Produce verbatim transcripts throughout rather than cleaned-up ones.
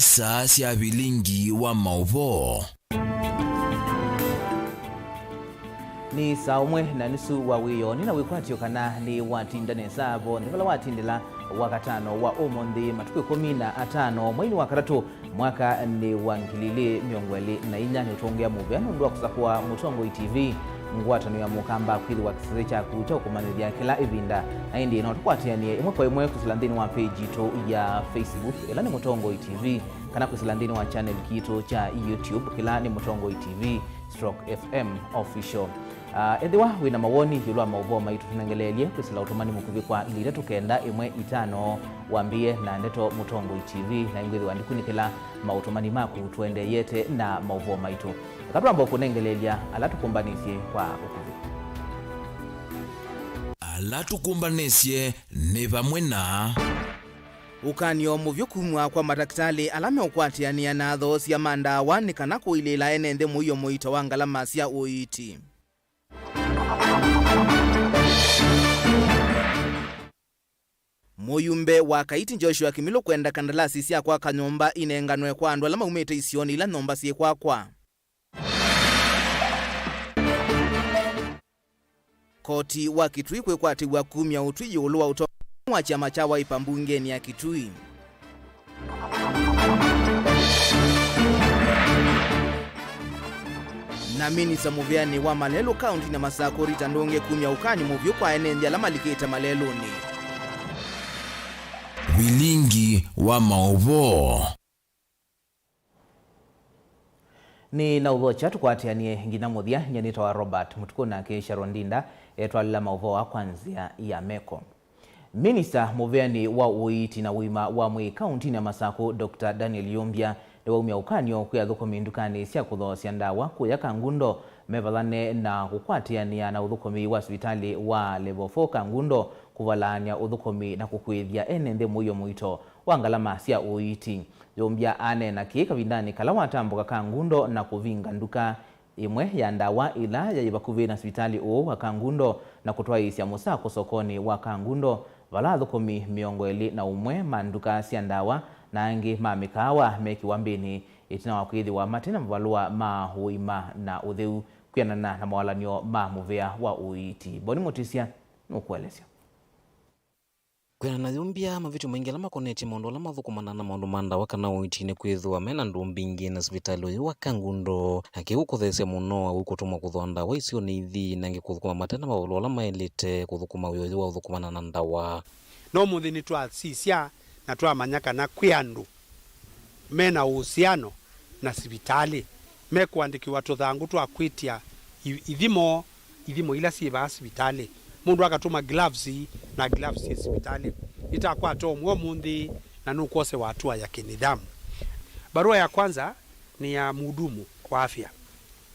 Saa sya vilingi wa maũvoo. Nĩ saa ũmwe na nusu wa wĩoo, nĩ na wĩkwatyo kana nĩ watinda nesa vonthe vala watindĩla Wakatano wa ũmũnthĩ, matukũ ĩkũmi na atano mweinĩ wa katatũ, mwaka nĩ wa ngili ilĩ mĩongo ĩlĩ na inya. Nĩ ũtũngĩa mũvea nũndũ wa kũsakũa Mũtongoi T V, ngwatanĩo ya Mũkamba kwĩthĩwa kĩsese kyaku kya ũkũmanyĩthya kĩla ĩvinda. Na ĩndĩ no tũkwatĩanĩe ĩmwe kwa ĩmwe kwĩsĩla nthĩnĩ wa page yitũ ya Facebook, ĩla nĩ Mũtongoi T V, kana kwĩsĩla nthĩnĩ wa channel kitũ kya YouTube, kĩla nĩ Mũtongoi T V stroke F M Official. Ah, ethĩwa wĩ na mawoni ĩũlũ wa maũvoo maitũ, tũnengeleelye kwĩsĩla ũtũmani mũkuvĩ kwa ilĩ itatũ kenda ĩmwe itano, wambĩĩe na ndeto Mũtongoi T V, na ĩngwĩthĩwa ndikunĩkĩla maũtũmani maku tũendeeyete na maũvoo maitũ. Eka twambe kũnengeleelya ala tũkũmbanĩsye kwa ũkuvĩ. Ala tũkũmbanĩsye nĩ vamwe na. Ũkany'o mũvyũ kuma kwa matakĩtalĩ ala meũkwatĩanĩa na athoosi ma ndawa nĩ kana kũilĩĩla ene nthĩ mũio mũito wa ngalama sya ũiiti. Mũyumbe wa Kaiti Joshua Kimilu kwenda kandalasi sya kwaka nyũmba inenganwe kwa andũ ala maumĩte isionĩ ila nyũmba syĩ kwakwa. Koti wa Kitui kwĩkwatĩw'a kumya ũtwi ĩũlũ wa ũtongoĩ wa kyama kya Wiper mbungenĩ ya Kitui. Na minista mũvĩanĩ wa malelũ kaũntĩnĩ ya Masakũ Rita Ndũngĩ kumya ũkany'o mũvyũ kwa ene nthĩ ala malikĩte malelũnĩ. Vilingi wa maũvoo. Nĩ na ũvokya tũkwatĩanĩe nginya mũthya. Nyie nĩtawa Robert Mũtukũ, nake Sharon Ndinda etwalĩla maũvoo aa kwa nzĩa ya meko. Minista mũvĩanĩ wa ũiiti na ũima wa mwĩĩ kaũntĩnĩ ya Masakũ, Doctor Daniel Yumbya, nĩwaumya ũkany'o kwĩ athũkũmi ndukanĩ sya kũthoosya ndawa kũya Kangundo mevathane na kũkwatĩanĩa na ũthũkũmi wa sivitalĩ wa Level four Kangundo kũvalaany'a ũthũkũmi na kũkũĩthya ene nthĩ mũio mũito wa ngalama sya ũiiti. Yumbya aneena kĩĩ kavindanĩ kala watambũka Kangundo na kũvinga nduka ĩmwe ya ndawa ĩla yaĩ vakuvĩ na sivitalĩ ũũ wa Kangundo na kũtwaĩĩsya mũsako sokonĩ wa Kangundo, vala athũkũmi mĩongo ĩlĩ na ũmwe ma nduka sya ndawa na angĩ ma mĩkaawa mekĩwa mbĩnĩ ĩtina wa kwĩthĩwa mate na mavalũa ma ũima na ũtheu kwĩanana na mawalany'o ma mũvĩa wa ũiiti. Boni Mũtĩsya nũkũelesya. Kwĩanana na Yumbya, mavĩtyo maingĩ ala makonetye maũndũ ala mathũkũmanaa na maũndũ ma ndawa kana ũiiti nĩ kwĩthĩwa me na ndũũ mbingĩ na sivitalĩ ũyũ wa Kangundo, na kĩu kũtheesya mũno au kũtũmwa kũthooa ndawa isionĩ ithi na angĩ kũthũkũma mate na mavalũa ala maĩlĩte kũthũkũma wĩa ũyũ wa ũthũkũmana na ndawa. No ũmũnthĩ nĩtwasisya na twamanya kana kwĩ andũ me na ũhusiano na sivitalĩ mekũandĩkĩwa tũthangũ twa kwĩtya i-, ithimo, ithimo ila syĩ vaa sivitalĩ. Mũndũ akatũma gloves, na gloves syĩ sivitalĩ. Nĩtakwata ũmwe ũmũnthĩ, na nũkwosewa hatua ya kĩnidhamu. Barua ya kwanza ni ya mhudumu wa afya.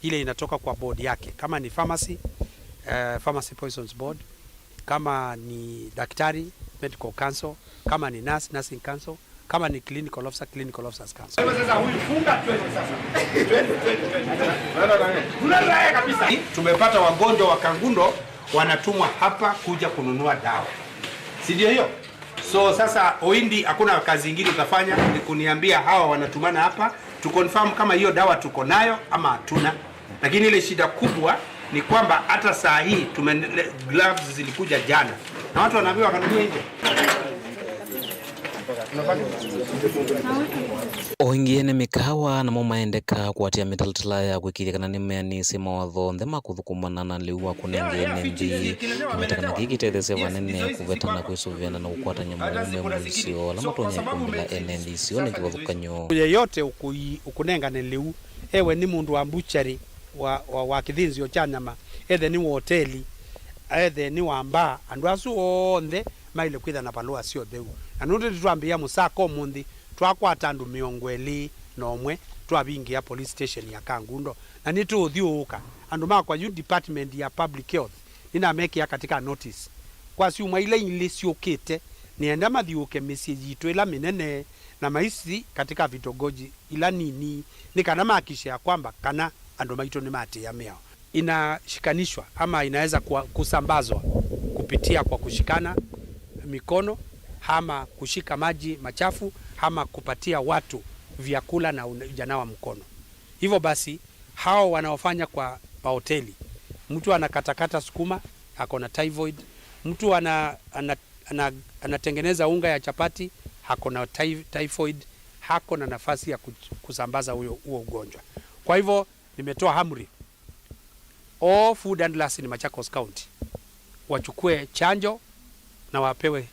Ile inatoka kwa board yake, kama ni pharmacy, eh, Pharmacy Poisons Board, kama ni daktari, medical council, kama ni nurse, nursing council, kama ni clinical officer, clinical officers council. Sasa huyu funga, twende sasa. Twende, twende, twende. Unaenda kabisa. Tumepata wagonjwa wa Kangundo wanatumwa hapa kuja kununua dawa. Si ndio hiyo? So sasa, Oindi, hakuna kazi ingine utafanya, ni kuniambia hawa wanatumana hapa, tu confirm kama hiyo dawa tuko nayo ama hatuna. Lakini ile shida kubwa ni kwamba hata saa hii tume-, gloves zilikuja jana. Na watu wanaambiwa wakanunue nje. O ĩngĩ ene mĩkaawa namo maendeka kũatĩĩa mĩtalatala ya kwĩkĩĩthya kana nĩmeanĩsye mawatho onthe ma kũthũkũmana na lĩu wa kũnenga ene nthĩ. Kĩvetekano kĩĩ kĩtetheesya vanene kũveta na kwĩsũvĩana na ũkwatany'a maũume mũisyo ala matonya kũmbĩla ene nthĩ isionĩ kĩvathũkany'o. Yeyote ũkũi-, ũkũnengane lĩu, ewe nĩ mũndũ wa mbuchari, wa, wa, wa kĩthĩnzĩo kya nyama, ethe nĩ wa oteli, ethe nĩ wa mbaa, andũ asu onthe maĩle kwĩtha na valũa sya ũtheu. Na nũndũ nĩtwambĩĩa mũsako ũmũnthĩ, twakwata andũ mĩongo ĩlĩ na ũmwe twavingĩa police station ya Kangundo, na nĩtũũthyũũka. Andũ makwa yu department ya public health nĩnamekĩa katika notice. Kwa syumwa ila ilĩ syũkĩte, nĩenda mathyũũke mĩsyĩ yitũ ĩla mĩnene na maisi katika vitongoji ila nini, nĩ kana mahakikishe ya kwamba kana andũ maitũ nĩmatĩĩa mĩao. Inashikanishwa ama inaweza kuwa-, kusambazwa kupitia kwa kushikana mikono ama kushika maji machafu ama kupatia watu vyakula na una-, hujanawa mkono. Hivyo basi, hao wanaofanya kwa mahoteli, mtu anakatakata sukuma, ako na typhoid, mtu ana-, ana-, ana-, anatengeneza unga ya chapati, ako na ty-, typhoid, hako na nafasi ya kuch-, kusambaza huyo, huo ugonjwa. Kwa hivyo, nimetoa amri, all food handlers in Machakos County wachukue chanjo na wapewe,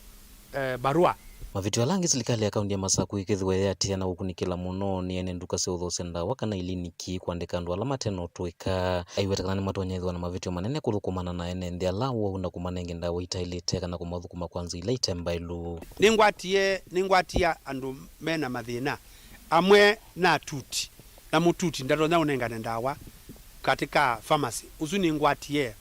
eh, barua. Mavĩtyo ala angĩ silikalĩ ya kaunti ya Masaku ĩkĩthĩwa ĩyĩatĩĩa na kũkunĩkĩla mũno nĩ ene nduka sya ũthoosya ndawa kana iliniki kũandĩka andũ ala mate na ũtũĩka. Aiweta kana nĩmatonya ĩthĩwa na mavĩtyo manene kũthũkũmana na ene nthĩ ala ũwau na kũmanenge ndawa itaĩlĩte kana kũmathũkũma kwa nzĩa ila ite mbaĩlu. Nĩngwatie, nĩngwatia andũ mena mathĩna amwe na atuti, na mũtuti ndatonya ũnengane ndawa katika pharmacy. Ũsu nĩngwatie.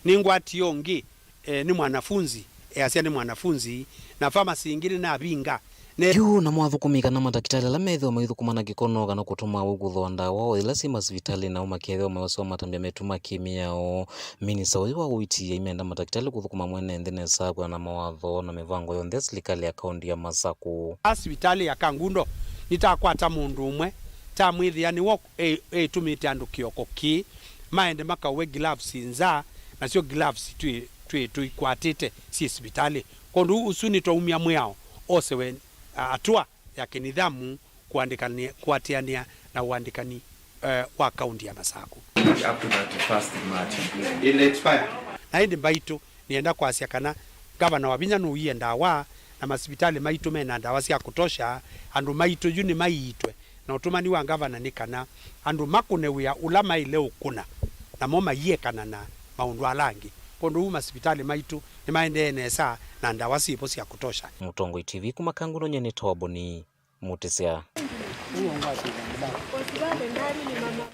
Nĩngwatie ũngĩ, eh, nĩ mwanafunzi, easya nĩ mwanafunzi, na pharmacy ingĩ nĩnavinga. Ne- Yu namo athũkũmi kana matakĩtalĩ ala methĩwa maithũkũma na kĩkono kana kũtũma wau kũthooa ndawa o ila syĩ masivitalĩ, nao makethĩwa mewasya matambya metuma kĩmĩao. Minista ũyũ wa ũiiti aimenda matakĩtalĩ kũthũkũma mwene nthĩ nesa kwĩana na mawatho na mĩvango yonthe ya silikalĩ ya kaunti ya Masaku. Asivitalĩ ya Kangundo nĩtakwata mũndũ ũmwe, tamwĩthĩa nĩwe e-, etũmĩte andũ kĩoko kĩĩ, maende makaũe gloves nza, nasyo gloves twĩ, twĩ, tũikwatĩte syĩ sivitalĩ. Kwondũ ũsu nĩtwaumya mwĩao osewe, a, atũa ya kĩnithamu kũandĩkani-, kũatĩanĩa na ũandĩkani, eh, wa kaunti ya Masaku. Up to thirty-first March. It'll expire. Na ĩndĩ mbaitũ, nĩenda kwasya kana ngavana wa vinya nũie ndawa, na masivitalĩ maitũ mena ndawa sya kũtosha, andũ maitũ yu nĩmaiitwe, na ũtũmani wa ngavana nĩ kana andũ makũne wĩa ũla maĩle ũkũna, namo maiekana na maũndũ ala angĩ. Kwondũ ũu masivitalĩ maitũ nĩmaendee nesa na ndawa syĩvo sya kũtosha. Mũtongoi T V kuma Kangundo, nyie nĩ Toboni Mutisya.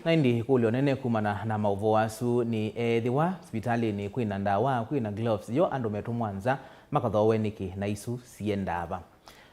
Na ĩndĩ ĩkũlyo nene kumana na maũvoo asu nĩ ethĩwa sivitalĩnĩ kwĩna ndawa, kwĩna gloves, yo andũ metũmwa nza makathoowe nĩkĩ, na isu siendaa va?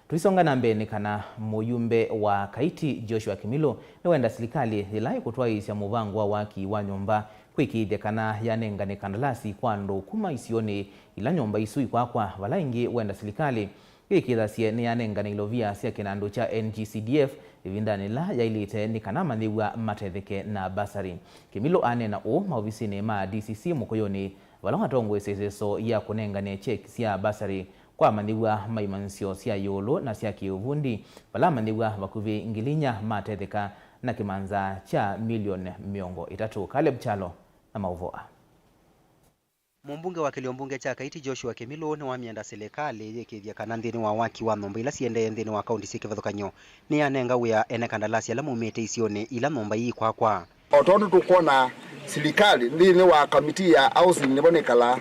Tũisonga na mbee nĩ kana mũyumbe wa Kaiti Joshua Kimilu nĩwenda silikalĩ yĩla ĩkũtwaĩĩsya mũvango wa waki wa nyũmba kwĩkĩĩthya kana yanengane kandalasi kwa andũ kuma isionĩ ila nyũmba isu ikwakwa, vala ĩngĩ wenda silikalĩ yĩkĩĩthasye nĩyanengane ilovia sya kĩnandũ kya N G C D F ĩvindanĩ yĩla yaĩlĩte nĩ kana amanyĩw'a matetheke na basarĩ. Kimilu aneena ũũ maovisinĩ ma D C C Mũkũyũnĩ, vala watongoesye ĩseso ya kũnengane cheki sya basarĩ kwa amanyĩw'a ma imanyĩsyo sya ĩũlũ na sya kĩũvundi, vala amanyĩw'a vakuvĩ ngili inya matetheka na kĩmanza kya milioni mĩongo ĩtatũ. Caleb Kyalo na maũvoo aa. Mũmbunge wa kĩlio mbunge kya Kaiti Joshua Kimilu nĩwamyenda silikalĩ yĩkĩĩthye kana nthĩnĩ wa waki wa nyũmba ila siendee nthĩnĩ wa kaunti syĩ kĩvathũkany'o nĩyanenga wĩa ene kandalasi ala maumĩte isionĩ ila nyũmba ii ikwakwa. O tondũ tũkwona silikalĩ nthĩnĩ wa kamiti ya housing nĩvo nĩkalaa,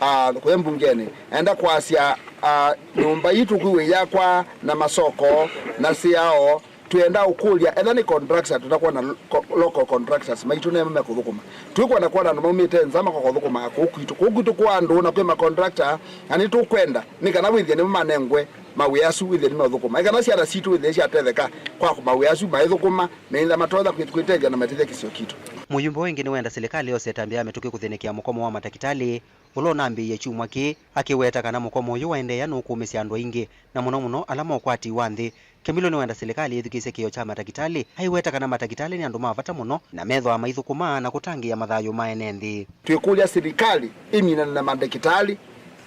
ah, kũya mbungenĩ, enda kwasya, ah, nyũmba ii tũkwĩw'a iyakwa na masoko na syao, twĩenda ũkũlya, etha nĩ contractor, tũtakwona lo-, ko-, local contractors maitũ nemo mekũthũkũma. Tũikwenda kwona andũ maumĩte nza makoka ũthũkũmaa kũu kwitũ. Kũu kwitũ kwa andũ na kwĩ ma contractor, na nĩtũkwenda nĩ kana wĩthĩe nĩmo manengwe mawĩa asu wĩthĩe nĩmeũthũkũma. Nĩ kana syana sitũ wĩthĩe syatetheka kwa mawĩa asu maithũkũma, meĩtha matonya kwĩ-, kwĩtethya na matethya kĩsio kitũ. Mũyumbe ũũ ĩngĩ nĩwenda silikalĩ yose ĩtambya ya mĩtũkĩ kũthĩnĩkĩa mũkomo wa matakĩtalĩ, ũla ũnambĩĩie kyumwa kĩĩ, akĩweta kana mũkomo ũyũ waendeea nũkũũmĩsya andũ aingĩ, na mũno mũno ala ma ũkwati wa nthĩ. Kimilu nĩwenda silikalĩ yĩthukĩĩsye kĩĩo kya matakĩtalĩ, aiweta kana matakĩtalĩ nĩ andũ ma vata mũno, na methĩawa maithũkũmaa na kũtangĩĩa mathayũ ma ene nthĩ. Twĩkũlya silikalĩ ĩminane na mandakĩtalĩ,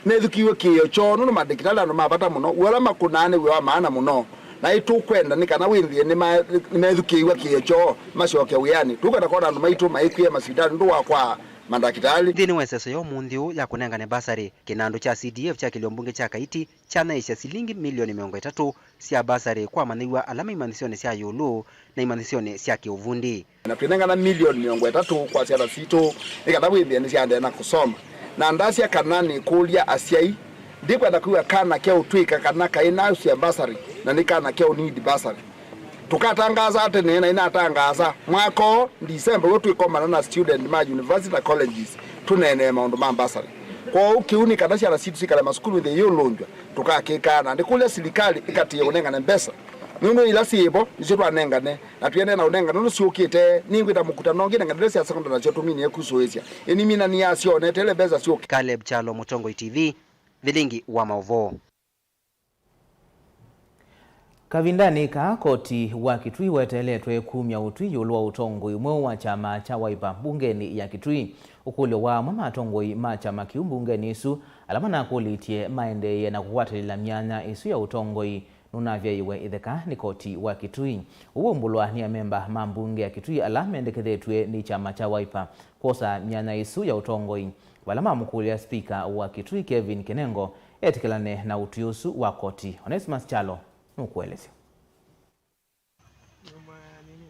methukĩĩw'e kĩĩo kyoo, nũndũ mandakĩtalĩ nĩ andũ ma vata mũno, wĩa ũla makũnaa nĩ wĩa wa maana mũno, na ĩtũkwenda nĩ kana wĩthĩe nĩma-, nĩmethukĩĩw'a kĩĩo kyoo, masyoke wĩanĩ. Tũkwenda kwona andũ maitũ maikw'ĩĩa masivitalĩ nũndũ wa kwaa mandakĩtalĩ. Nthĩnĩ wa ĩseso ya ũmũnthĩ ũũ ya kũnengane basarĩ, kĩnandũ kya C D F kya kĩlio mbunge kya Kaiti kyanyaĩĩsya silingi milioni mĩongo ĩtatũ sya basarĩ kwa amanyĩw'a ala me imanyĩsyonĩ sya ĩũlũ na imanyĩsyonĩ sya kĩũvundi. Na twĩnengana milioni mĩongo ĩtatũ kwa syana sitũ nĩ kana wĩthĩe nĩsyaendeea na kũsoma. Na ndasya kana nĩkũlya asyai, ndikwenda kwĩw'a kana keũtw'ĩka kana kaĩ nausya basarĩ na nĩ kana keũ need basarĩ. Tũkatangaasa tene, na inatangaasa mwaka ũũ December w'o twĩkomana na student ma university na colleges tũneenee maũndũ ma bursary. Kwoou kĩu nĩ kana syana sitũ sikale masukulu nthĩ yĩũlũngywa, tũkakĩkaa. Na ndĩkũlya silikalĩ ĩkatĩĩe ũnengane mbesa, nũndũ ila syĩvo nĩsyo twanengane, na twĩendeea na ũnengane nũndũ syũkĩte. Nĩngwĩta mũkutano ũngĩ nengane ila sya secondary nasyo tũminie kusũĩsya. Ĩniminani yasyo neteele mbesa syũke. Caleb Kyalo, Mũtongoi T V, Vilingi wa Maũvoo. Kavindanĩ kaa, koti wa Kitui weteeletwe kumya ũtwi ĩũlũ wa ũtongoi mweũ wa kyama kya Wiper mbungenĩ ya Kitui. Ũkũlyo wa amwe ma atongoi ma kyama kĩu mbungenĩ ĩsu, ala manakũlĩtye maendeeye na kũkwatĩlĩla myanya ĩsu ya ũtongoi, nũnavyaĩwe ĩtheka nĩ koti wa Kitui. Ũu waumbũlwa nĩ amemba ma mbunge ya Kitui ala mendekethetw'e nĩ kyama kya Wiper kwosa myanya ĩsu ya ũtongoi, vala mamũkũlya spika wa Kitui Kevin Kinengo etĩkĩlane na ũtwi ũsu wa koti. Onesmus Kyalo nũkũelesya.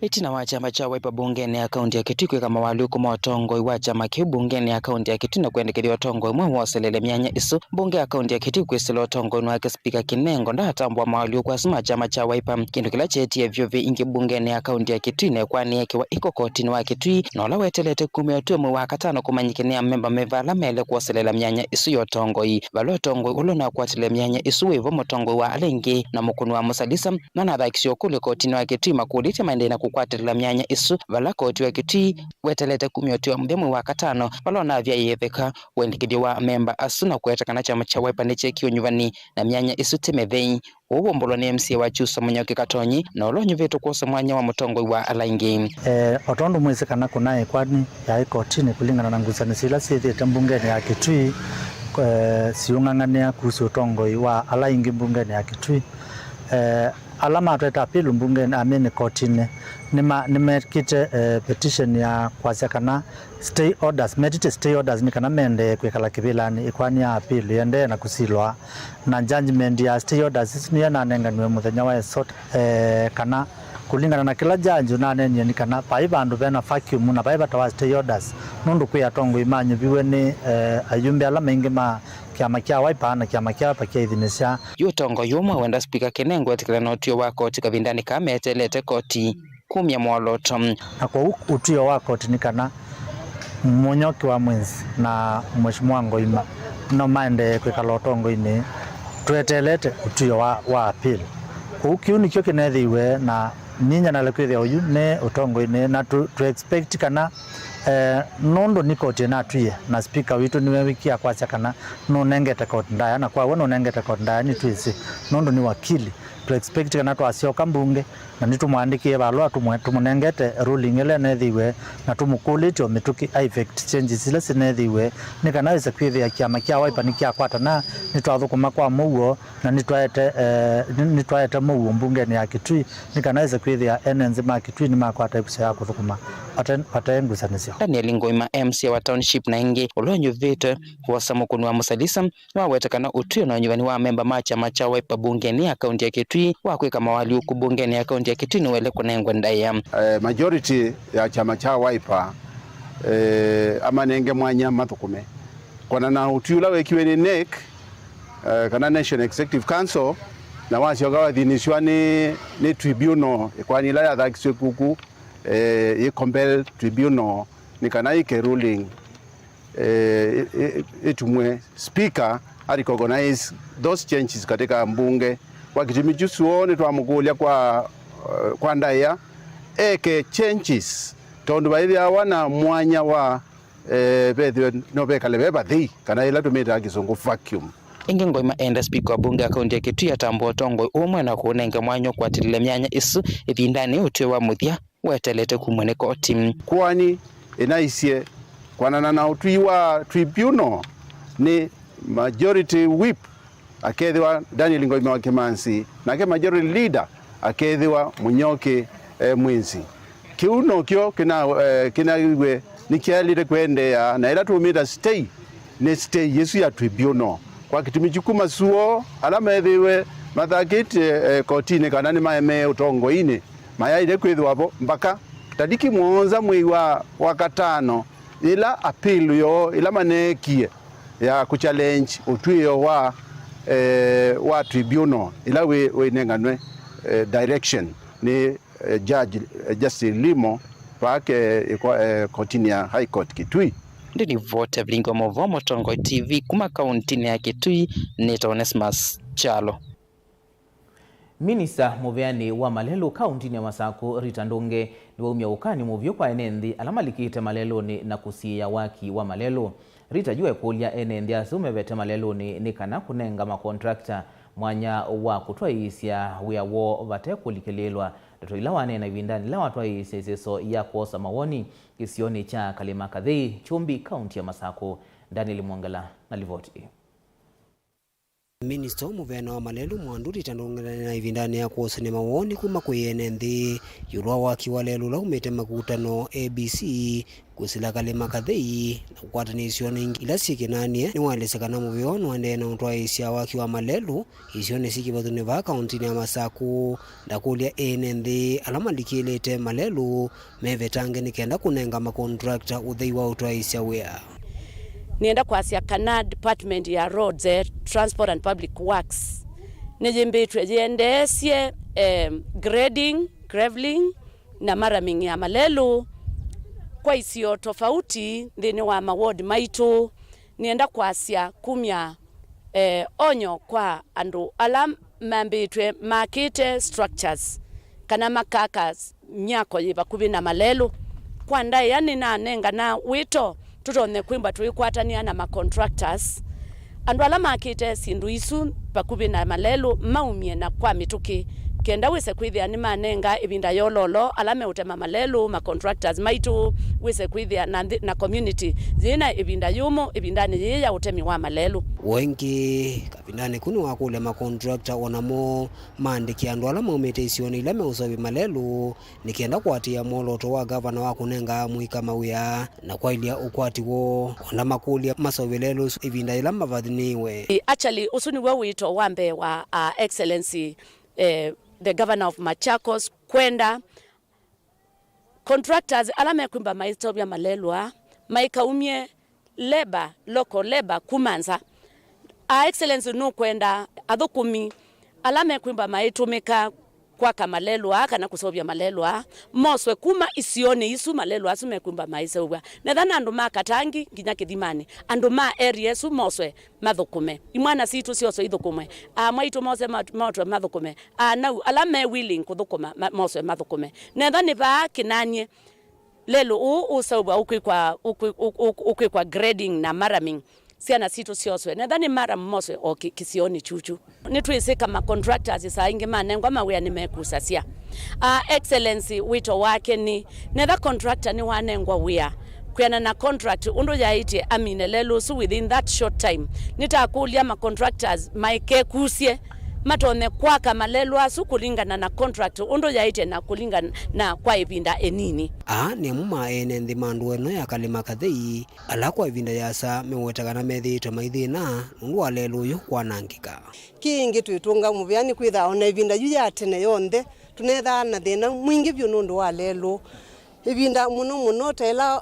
Ĩtina wa kyama kya Wiper mbungenĩ ya kaunti ya Kitui kwĩka mawalyũku ma ũtongoi wa kyama kĩu mbungenĩ ya kaunti ya Kitui na kwendekethya ũtongoi mweũ woselele myanya ĩsu, mbunge ya kaunti ya Kitui kwĩsĩla ũtongoinĩ wake spika Kinengo ndaatambũa mawalyũku asu ma kyama kya Wiper, kĩndũ kĩla kyeetie vyũ ve ingĩ mbungenĩ ya kaunti ya Kitui na ĩkwanĩ yeekĩwa ĩko kotinĩ wa Kitui, na ũla wetelete kumya ũtwi mweũ wa katano kũmanyĩke nĩ amemba meva ala maĩle kwoselela myanya ĩsu ya ũtongoi. Vala ũtongoi ũla ũnakwatĩle myanya ĩsu wĩ vo, mũtongoi wa ala aingĩ na mũkũni wa mũsalisa manathakisye ũkũlyo kotinĩ wa Kitui makũlĩtye maendee na kũkwatĩlĩla myanya ĩsu, vala koti wa Kitui wetelete kumya ũtwi wa mũthya mwei wa katano, vala ũnavyaĩe ĩtheka wendekethyo wa amemba asu na kũete kana kyama kya Wiper nĩkyekie ũnyuvani na myanya ĩsu ti mĩthei. Ũu waumbũlwa nĩ M C A wa Kyusa Mũnyoki Katonyi, na ũla ũnyuvĩtwe kwosa mwanya wa mũtongoi wa ala aingĩ. Eh, o tondũ mwĩsĩ kana kũnaĩ ĩkwani yaĩ kotinĩ kũlingana na ngusanĩsyo ila syĩthĩĩte mbungenĩ ya Kitui, eh, siũng'ang'anĩa kuhusu ũtongoi wa ala aingĩ mbungenĩ ya Kitui. Eh, ala matwete appeal mbungenĩ, I mean, kotinĩ, nĩma-, nĩmekĩte, eh, petition ya kwasya kana stay orders, metĩtye stay orders nĩ kana mendee kwĩkala kĩvĩlanĩ ĩkwani ya appeal ĩendee na kũsilwa. Na judgment ya stay orders isu nĩyo nanenganiwe mũthenya wa ĩsota, eh, kana kũlingana na kĩla judge ũnaneenie nĩ kana vai vandũ vena vacuum na vai vata wa stay orders, nũndũ kwĩ atongoi manyuviwe nĩ, eh, ayumbe ala maingĩ ma kĩama kya Wiper na kĩama kya Wiper kyaithinĩsya. Yu ũtongoi ũmwe wenda Spika Kinengo etĩkĩla na ũtw'ĩo wa koti kavindanĩ kaa meteelete koti kumya mwolooto. Na kwoou ũtw'ĩo wa koti nĩ kana Mũnyoki wa Mwĩnzi na Mheshimiwa Ngoima no maendee kwĩkala ũtongoinĩ tweteelete ũtw'ĩo wa, wa appeal. Kwoou kĩu nĩkyo kĩneethĩiwe, na ninyanaile kwĩthĩa ũyu nĩ ũtongoinĩ, na tũ, tũ expect kana, eh, nũndũ nĩ koti ĩnatwie na spika witũ nĩwe wĩkie akwasya kana nũnengete koti ndaĩa, na kwa w'o nũnengete koti ndaĩa nĩtwĩsĩ nũndũ nĩ wakili. Tũ expect kana twasyoka mbunge na nĩtũmũandĩkĩe valũa tũmwe-, tũmũnengete ruling ĩla ĩneethĩiwe, na tũmũkũlĩtye o mĩtũkĩ a effect changes ila sineethĩiwe, nĩ kana wĩse kwĩthĩa kĩama kya Wiper nĩkyakwatana, nĩtwathũkũma kwa mũuo, na nĩtwaete, eh, nĩ-, nĩtwaete mũuo mbungenĩ ya Kitui, nĩ kana wĩse kwĩthĩa ene nthĩ ma Kitui nĩmakwata ĩvuso ya kũthũkũma vate, vate ngusanĩsyo. Daniel Ngoima, M C A wa Township na ĩngĩ, ũla ũnyuvĩtwe kwosa mũkũni wa mũsalisa, nĩwaweta kana ũtw'ĩo na ũnyuvani wa amemba ma kyama kya Wiper mbungenĩ ya kaunti ya Kitui wa kwĩka mawalyũku mbungenĩ ya kaunti ya Kitui nĩwaĩle kũnengwe ndaĩa. Eh, majority ya kyama kya Wiper, eh, amanenge mwanya mathũkũme. Kwana na ũtwi ũla wekiwe nĩ NEC, eh, kana National Executive Council, na wasyoka wathinĩsw'a nĩ, nĩ tribunal, ĩkoani ĩla yathakisw'e kuku, eh, yĩ compel tribunal, nĩ kana yĩke ruling, eh, ĩ-, ĩ-, ĩtumwe speaker a recognize those changes katika mbunge. Kwa kĩtumi kyu suo nĩtwamũkũlya kwa, eh, kwa ndaĩa eke changes, tondũ vaĩthĩawa na mwanya wa, eh, vethĩwe no vekale ve vathei, kana ĩla tũmĩtaa kĩsũngũ vacuum. Ĩngĩ Ngoima enda speaker wa mbunge ya kaunti ya Kitui atambũa ũtongoi ũmwe na kũũnenga mwanya ũkwatĩlĩle myanya ĩsu ĩvindanĩ ũtw'ĩo wa mũthya weteelete kumw'a nĩ koti. Koani ĩnaisye kwanana na ũtwi wa tribunal nĩ majority whip akethĩwa Daniel Ngoima wa Kĩmanzi, nake majority leader akethĩwa Mũnyoki, eh, Mwĩnzi. Kĩu nokyo kĩna, eh, kĩnaiwe nĩkyaĩlĩte kũendeea, na ĩla tũmĩta stay nĩ stay yĩsu ya tribunal. Kwa kĩtumi kyu kuma suo ala methĩiwe mathakĩtye, eh, kotinĩ kana nĩmaemee ũtongoinĩ, mayaĩle kwĩthĩwa vo mbaka taliki mũonza mwei wa, wa katano, yĩla appeal yoo ĩla maneekie ya kũchallenge ũtw'ĩo wa, eh, wa tribunal ĩla wĩ, wĩnenganwe, eh, direction nĩ, eh, Judge, eh, Justin Limo vake, eh, ĩko-, eh, kotinĩ ya High Court Kitui. Ndĩnivoti ya vilingi wa maũvoo Mũtongoi T V kuma kauntinĩ ya Kitui, nĩtawa Onesmus Kyalo. Minista mũveanĩ wa malelũ kauntinĩ ya Masakũ, Rita Ndũnge, nĩwaumya ũkany'o mũvyũ kwa ene nthĩ ala malikĩte malelũnĩ na kũsiĩĩa waki wa malelũ. Rita yu ekũlya ene nthĩ asu mevete malelũnĩ nĩ kana kũnenga makontrakta Mwanya wa kũtwaĩĩsya wĩa woo vate kũlikĩlĩĩlwa, ndeto ila waneena ĩvindanĩ yĩla watwaĩĩsya ĩseso ya kwosa mawoni kĩsionĩ kya Kalĩma Kathei, Kyũmbi, kaunti ya Masakũ. Daniel Mwongela na livoti ĩĩ. Minista wa mũvea wa malelũ Mwandu Ndita ndũng'anana ĩvindanĩ ya kwosany'a mawoni kuma kwĩ ene nthĩ ĩũlũ wa waki wa lelũ ũla umĩte makutano A B C, kwĩsĩla Kalĩma Kathei na kũkwatanĩsyo na ingĩ ila syĩ kĩnanie, nĩwaelesya kana mũvea ũũ nũendee na ũtwaĩĩsya waki wa malelũ isionĩ syĩ kĩvathũnĩ vaa kauntinĩ ya Masakũ, na kũlya ene nthĩ ala malikĩlĩte malelũ mevetange nĩ kenda kũnenga makontrakta ũthei wa ũtwaĩĩsya wĩa. Nĩenda kwasya kana department ya roads, eh, transport and public works, nĩyĩmbĩtw'e yĩendeesye, eh, grading, graveling na marraming ya malelũ kwa isio tofauti nthĩnĩ wa maward maitũ. Nĩenda kwasya kumya, eh, onyo kwa andũ ala mambĩtw'e makĩte structures kana makaka s-, myako yĩ vakuvĩ na malelũ. Kwa ndaĩa nĩnanengana wĩto tũtonye kwĩmba tũikwatanĩa na macontractors, andũ ala makĩte syĩndũ isu vakuvĩ na malelũ maumye na kwa mĩtũkĩ, kenda wĩse kwĩthĩa nĩmanenga ĩvinda yololo ala meũtema malelũ, macontractors maitũ, wĩse kwĩthĩa na nthĩ, na community yĩna ĩvinda yũmũ ĩvindanĩ yĩĩ ya ũtemi wa malelũ. Ũngĩ, kavindanĩ kau nĩwakũlya makontrakta o namo maandĩke andũ ala maumĩte isionĩ ila meũseũvya malelũ, nĩ kenda kũatĩĩa mwolooto wa gavana wa kũnenga amũika mawĩa na kwaĩlya ũkwati woo, o na makũlya maseũvye lelũ ũsu ĩvinda yĩla mavathĩnĩĩwe. Actually, ũsu nĩw'o wĩto wa mbee wa, uh, Excellency, eh, the Governor of Machakos, kwenda contractors ala mekwĩmba maiseũvya malelũ aa maikaumye labor, local labor kuma nza. Her Excellency nũkwenda athũkũmi ala mekwĩmba maitũmĩka kwaka malelũ aa kana kũseũvya malelũ aa moswe kuma isionĩ isu malelũ asu mekwĩmba maiseũvw'a. Netha na andũ ma Katangi nginya Kĩthimanĩ, andũ ma area ĩsu moswe mathũkũme. Imwana sitũ syoswe ithũkũmwe. Aa mwaitũ mose ma-, motwe mathũkũme. Anau ala me willing kũthũkũma ma-, moswe mathũkũme. Netha nĩ vaa kĩnanie lelũ ũũ ũseũvw'a ũkwĩkwa, ũkwĩ-, ũ-, ũ-, ũkwĩkwa grading na marraming, syana sitũ syoswe. Netha nĩ marram moswe o kĩ-, kĩsionĩ kyukyu. Nĩtwĩsĩ ka ma contractors saa ingĩ manengwa mawĩa nĩmekusasya. Aa, Excellency wĩto wake nĩ, netha contractor nĩwanengwa wĩa kwĩana na contract ũndũ yaĩtye amine lelũ ũsu within that short time. Nĩtakũlya ma contractors maikekusye matonye kwaka malelũ asu kũlingana na contract ũndũ yaĩtye na kũlingana na kwa ĩvinda ĩnini. Aa nĩ amwe ma ene nthĩ ma ndũa ĩno ya Kalĩma Kathei, ala kwa ĩvinda yĩasa meweta kana methĩĩtwe maithĩna nũndũ wa lelũ ũyũ kwanangĩka. Kĩngĩ twĩtũnga mũvea nĩ kwĩthaa o na ĩvinda yu ya tene yonthe tũnethaa na thĩna mwingĩ vyũ nũndũ wa lelũ. Ĩvinda mũno mũno ta ĩla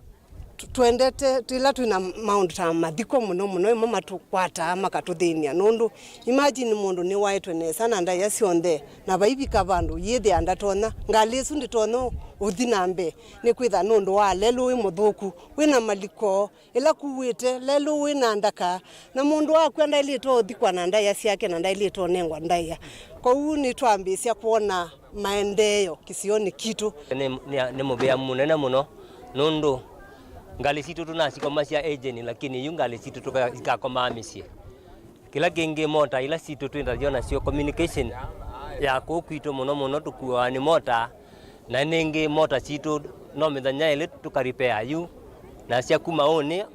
tũ-, twendete, twĩla twĩna maũndũ ta mathiko mũno mũno, ĩmo matũkwataa makatũthĩny'a, nũndũ imagine mũndũ nĩwaĩtwe nesa na ndaĩa syonthe, na vaivika vandũ yĩthĩa ndatonya, ngalĩ ĩsu ndĩtonya ũthi na mbee, nĩkwĩtha nũndũ wa lelũ wĩ mũthũku, wĩna maliko, ĩla kuĩte, lelũ wĩna ndaka, na mũndũ wakw'a ndaĩlĩtwe ũthikwa na ndaĩa syake, na ndaĩlĩtwe ũnengwa ndaĩa. Kwoou nĩtwambĩĩsya kwona maendeeo kĩsionĩ kitũ. Nĩ, nĩ, nĩ mũvea mũnene mũno, nũndũ ngalĩ sitũ tũnasikomasya ĩngini, lakini yu ngalĩ sitũ tũka-, ikakomaa mĩsyĩ. Kĩla kĩngĩ, mota ila sitũ twĩ nasyo nasyo, communication ya kũu kwitũ mũno mũno tũkuawa nĩ mota, na nĩngĩ mota sitũ no mĩthenya ĩlĩ tũkaripea yu, na sya kuma ũnĩ,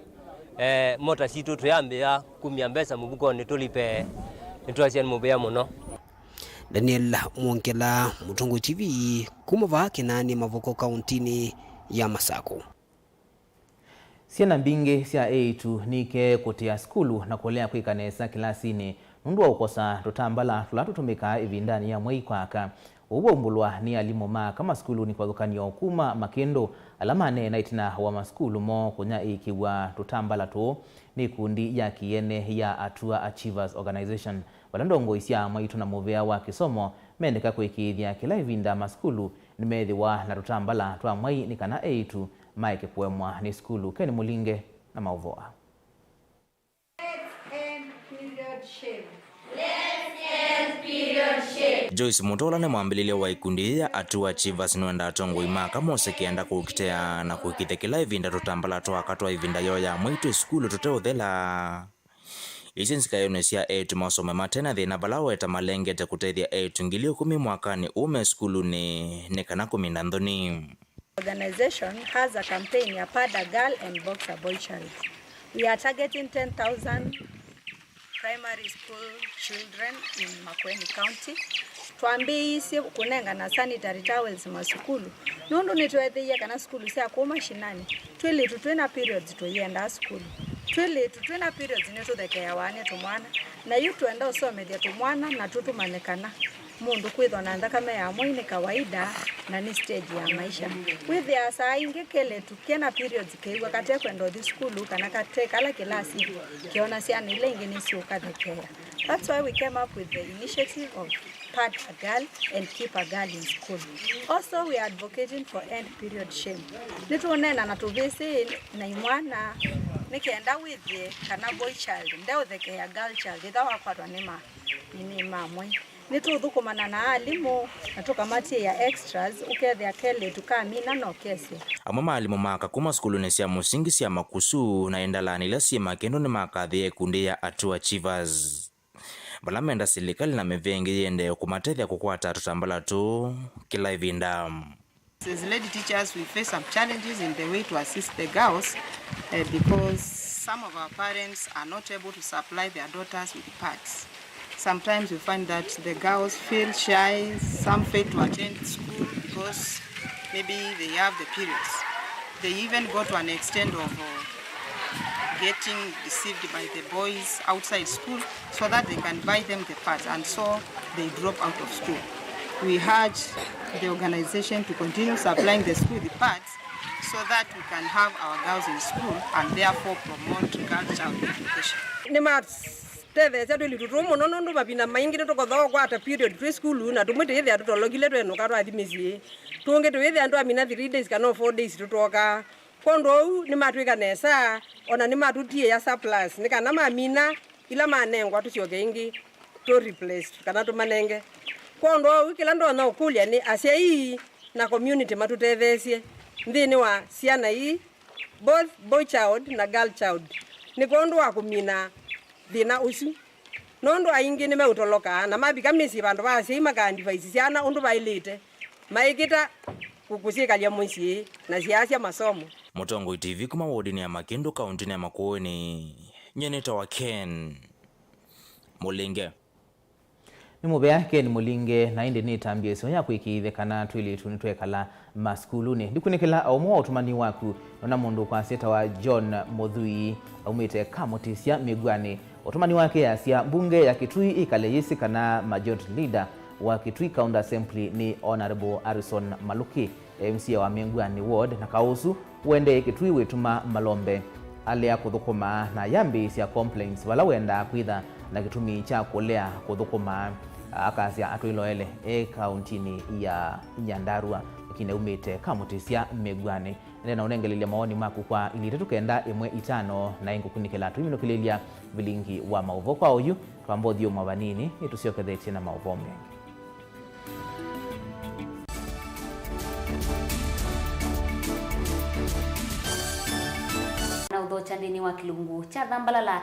eh, mota sitũ tũyambĩĩa kumya mbesa mũvukonĩ tũlipe, nĩtwasya nĩ mũvea mũno. Daniel Mwongela, Mũtongoi T V, kuma vaa Kĩnani Mavoko, kauntinĩ ya Masakũ. Syana mbingĩ sya eĩtu nikee kũtĩa sukulu na kũlea kwĩka nesa kĩlasinĩ nũndũ wa ũkosa tũtambala tũla tũtũmĩkaa ĩvindanĩ ya mwei kwa aka. Ũu waumbũlwa nĩ alimũ ma aka masukulunĩ kĩvathũkany'o kuma Makĩndũ, ala maneena ĩtina wa masukulu moo kũnyaĩĩkĩw'a tũtambala tũũ nĩ ikundi ya kĩene ya Atua Achievers Organization. Vala ndongoi sya mwaitũ na mũvĩa wa kĩsomo mendeka kũĩkĩĩthya kĩla ĩvinda masukulu nĩmethĩwa na tũtambala twa mwai nĩ kana eĩtu maeke kũemwa nĩ sukulu. Ken Mũlinge na maũvoo aa. Let's end period shame. Let's end period shame. Joyce Muto, ũla nĩ mwambĩlĩlya wa ikundi yĩĩ ya Atua Achievers, nĩwenda atongoi ma aka mose kĩanda kũkĩtea na kũĩkĩĩthya kĩla ĩvinda tũtambala twa aka twa ĩvinda yoo ya mwai twĩ sukulu tũteũthela. Isu nzikaĩonĩ sya eĩtu masome mate na thĩna, vala weta malengete kũtethya eĩtu ngili ĩkũmi mwakanĩ ũũ me sukulunĩ nĩ kana kũmina nthoni. Organization has a campaign ya Pad a Girl and Box a Boy Child. We are targeting ten thousand primary school children in Makueni County. Twambĩĩisye kũnengana sanitary towels masukulu, nũndũ nĩtweethĩie kana sukulu sya kũũ mashinani, twĩlĩtu twĩ na periods tũiendaa sukulu. Twĩlĩtu twĩ na periods nĩtũthekeawa nĩ tũmwana, na yu twenda ũsomethya tũmwana na tũtũmanye kana mũndũ kwĩthwa na nthakame ya mwei nĩ kawaida na nĩ stage ya maisha. Wĩthĩaa saa ingĩ kelĩtu kena periods kĩw'a kate kwenda ũthi sukulu kana kate kala kĩlasi kĩona syana ila ingĩ nĩsyũkathekeea. That's why we came up with the initiative of Pad a Girl and Keep a Girl in School. Also, we are advocating for end period shame. Nĩtũũneena na tũvĩsĩ na imwana nĩ kenda wĩthĩe kana boy child ndeũthekeea girl child ĩtha wakwatwa nĩ ma nĩ ma mwei. Nĩtũũthũkũmana na alimũ na tũkamatiĩa extras, ũkethĩa kelĩtu kamina na ũkesya. Amwe ma alimũ ma aka kuma sukulunĩ sya mũsingi sya Makusu na indalani ila syĩ Makĩndũ nĩmakathĩe ikundi ya Atua Achievers, vala menda silikalĩ na mĩvĩa ĩngĩ yĩendee kũmatethya kũkwata tũtambala tũũ kĩla ĩvinda. As lady teachers, we face some challenges in the way to assist the girls, eh, because some of our parents are not able to supply their daughters with pads. Sometimes we find that the girls feel shy, some fail to attend school because maybe they have the periods. They even go to an extent of, uh, getting deceived by the boys outside school so that they can buy them the pads, and so they drop out of school. We urge the organization to continue supplying the school the pads so that we can have our girls in school and therefore promote girl child education. Nĩmatetheesya twĩlĩtu tũũ mũno, nũndũ mavinda maingĩ nĩtũkothaa ũkwata period twĩ sukulu, na tũmwe twĩthĩa tũtolokile twenũka twathi mĩsyĩ. Tũngĩ twĩthĩa twamina three days kana four days tũtooka. Kwondũ ũu nĩmatwĩka nesa, ona nĩmatũtiĩa surplus, nĩ kana mamina ila manengwa tũsyoke ĩngĩ tũ replace kana tũmanenge. Kwondũ ũu kĩla ndonya ũkũlya nĩ asyai na community matũtetheesye nthĩnĩ wa syana ii, both boy child na girl child, nĩ kwondũ wa kũmina thĩna ũsu. Nũndũ aingĩ nĩmeũtolokaa na mavika mĩsyĩ vandũ va asyai maka advise syana ũndũ vaĩlĩte, maikĩta kũ-, kũsyĩkalya mũsyĩ na syaasya masomo. Mũtongoi T V kuma wodinĩ ya Makĩndũ, kaũntĩnĩ ya Makueni, nyie nĩtawa Ken Mũlinge. Nĩ mũvea Ken Mũlinge, na ĩndĩ nĩtambya ĩseo ya kwĩkĩĩthya kana twĩlĩtu nĩtwekala masukulunĩ. Ndikunĩkĩla o ũmwe wa ũtũmani waku, nona mũndũ ũkwasya etawa John Mũthui, aumĩte Kamũtĩsya Mĩguanĩ. Ũtũmani wake easya mbunge ya Kitui ĩkale yĩsĩ kana majority leader wa Kitui County Assembly nĩ Honourable Harrison Maluki, M C A wa Mĩguanĩ Ward, na kaũ ũsu ũendee Kitui wĩtuma malombe alea kũthũkũma na ayambĩĩsya complaints vala wendaa kwĩtha na kĩtumi kya kũlea kũthũkũma. Akasya atwĩloele e kaũntĩnĩ ya Nyandarua, lakini aumĩte Kamũtĩsya Mĩguanĩ. Endeea na ũnengelelya mawoni maku kwa ilĩ itatũ kenda ĩmwe itano, na ĩngũkunĩkĩla tũiminũkĩlĩlya vilingi wa maũvoo. Kwa oyu, twamba ũthyũmũa vanini, nĩtũsyokethetye na maũvoo mengĩ. Na ũthokya nthĩnĩ wa kĩlungu kya Thambalala.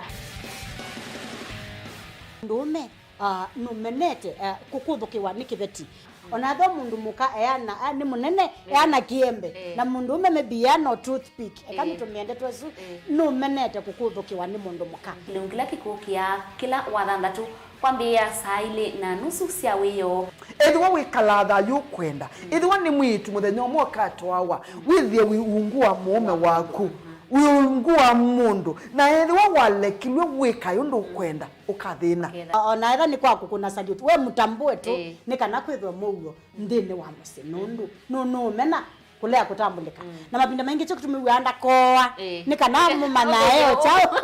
Mũndũũme, ah, nũmenete, ah, kũkũthũkĩwa nĩ kĩveti. Ona ethĩwa mũndũ mũka eana, ah, nĩ mũnene, eh, eana kĩembe. Eh. Na mũndũũme maybe eana o toothpick. Eka, eh, nĩtũmĩe ndeto ĩsu, eh, nũmenete kũkũthũkĩwa nĩ mũndũ mũka. Kĩlungu kĩla kĩkũkĩa kĩla Wathanthatũ kwambĩĩa saa ilĩ na nusu sya wĩoo. Ethĩwa wĩkalaa thayũ ũkwenda, ethĩwa nĩ mwĩĩtu mũthenya ũmwe ũkatwawa, wĩthĩe wĩ ungu wa mũũme waku, wĩ ungu wa mũndũ, na ethĩwa walekilw'e wĩkae ũndũ ũkwenda, ũkathĩna. Ũkethĩa. O na ethĩwa nĩ kwa kũkũna salute, we mũtambũe tu, ĩĩ, nĩ kana kwĩthwe mũuo nthĩnĩ wa mũsyĩ, nũndũ nũ-, nũũmena kũlea kũtambũlĩka. Mm. Na mavinda maingĩ kyo kĩtumi wĩaa ndakooa, ĩĩ, nĩ kana mũmanyae o kyaũ.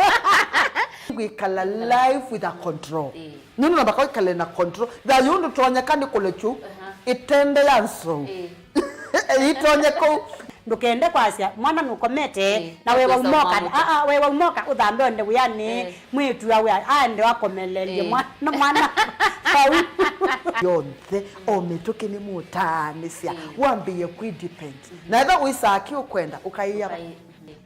Kwĩkala life with a control. Ĩĩ. Nũndũ nambaka wĩkale na control. Thayũ ndũtonyeka nĩ kũlekyu, aha, ĩtende ya nsou. Ĩĩ. Ĩtonye kũu. Ndũkende kwasya mwana nũkomete, ĩĩ, na wewa ũkwĩsa ũmoka, ũmwamũka. Aa, wewa ũmoka ũthambe onde wĩanĩ, ĩĩ, mwĩĩtu awe aende akomelelye, ĩĩ, mwana, mwana vau. Yonthe, o mĩtũkĩ nĩmũtaanĩsya, ĩĩ, wambĩĩe kwĩ depend. Na ethĩwa wĩsaa kĩ ũkwenda, ũkaĩa. Ũkaĩ-, ĩĩ.